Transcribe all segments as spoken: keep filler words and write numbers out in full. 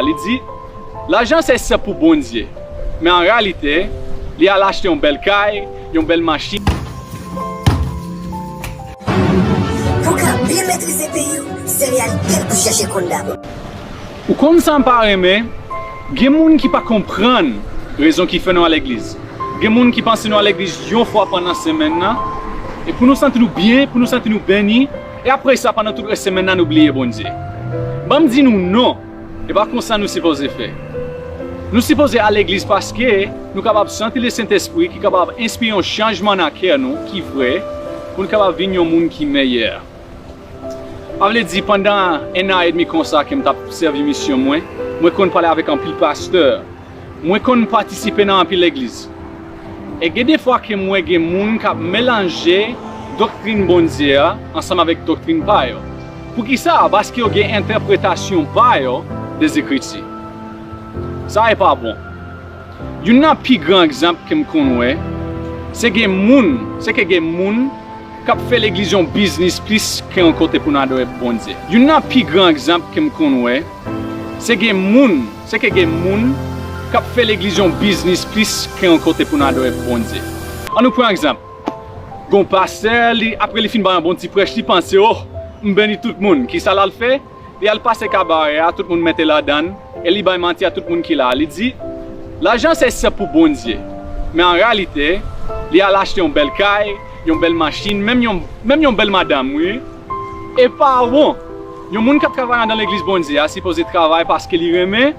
Li di, lajan se sèp pou Bondye, men an reyalite, li al achte yon bèl kay, yon bèl machin. Pou w ka byen metrize peyi w, se reyalite l pou chèche konn dabò. Ou konn sa m pa renmen? Gen moun ki pa konprann rezon ki fè nou al legliz. Gen moun ki panse nou al legliz yon fwa pandan semèn nan, e pou nou santi nou byen, pou nou santi nou beni, e apre sa, pandan tout rès semèn nan, nou bliye Bondye. Ban m di nou non, e pa konsa nou sipoze fè. Nou sipoze al legliz paske nou kapab santi Lesentespri ki kapab enspire yon chanjman nan kè nou ki vrè, pou nou kapab vin yon moun ki meyè. Sa vle di, pandan en an edmi konsa ke m t ap sèvi misyon mwen, mwen konn pale avèk anpil pastè. Mwen konn patisipe nan anpil legliz. E gen defwa ke m wè gen moun k ap melanje doktrin Bondye a ansanm avèk doktrin pa yo. Poukisa? Paske yo gen entèpretasyon pa yo de Zekriti. Sa e pa bon. Youn nan pi gran egzanp ke m konn wè, se gen moun, se ke gen moun k ap fè legliz yon biznis plis ke yon kote pou n adore Bondye. Youn nan pi gran egzanp ke m konn wè, se gen moun, se ke gen moun k ap fè legliz yon biznis plis ke yon kote pou n adore Bondye. Ann nou pran egzanp. Gon pastè, li, apre li fin bay yon bon ti prèch, li panse, oh, m beni tout moun. Kisa l al fè? Li al pase kabarè a, tout moun mete ladan l, e li bay manti a tout moun ki la. Li di, lajan se sèp pou Bondye. Men an reyalite, li al achte yon bèl kay, yon bèl machin, menm yon, menm yon bèl madanm, wi. E pa won, yon moun k ap travay anndan legliz Bondye a sipoze travay paske li renmen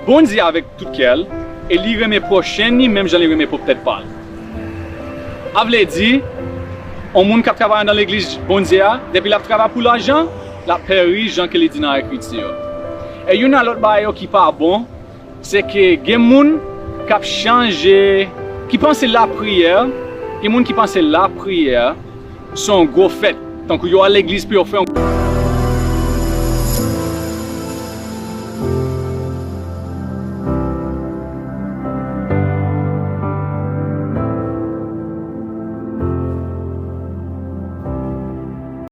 Bondye avèk tout kè l, e li renmen pwochen li menm jan li renmen pwòp tèt pa l. Sa vle di, yon moun k ap travay anndan legliz Bondye a, depi l ap travay pou lajan, l ap peri, jan ke li di nan Ekriti yo. E youn nan lòt bagay yo ki pa bon, se ke gen moun k ap chanje, ki panse lapriyè, gen moun ki panse lapriyè se yon gwo fèt. Tankou yo al legliz pou yo fè yon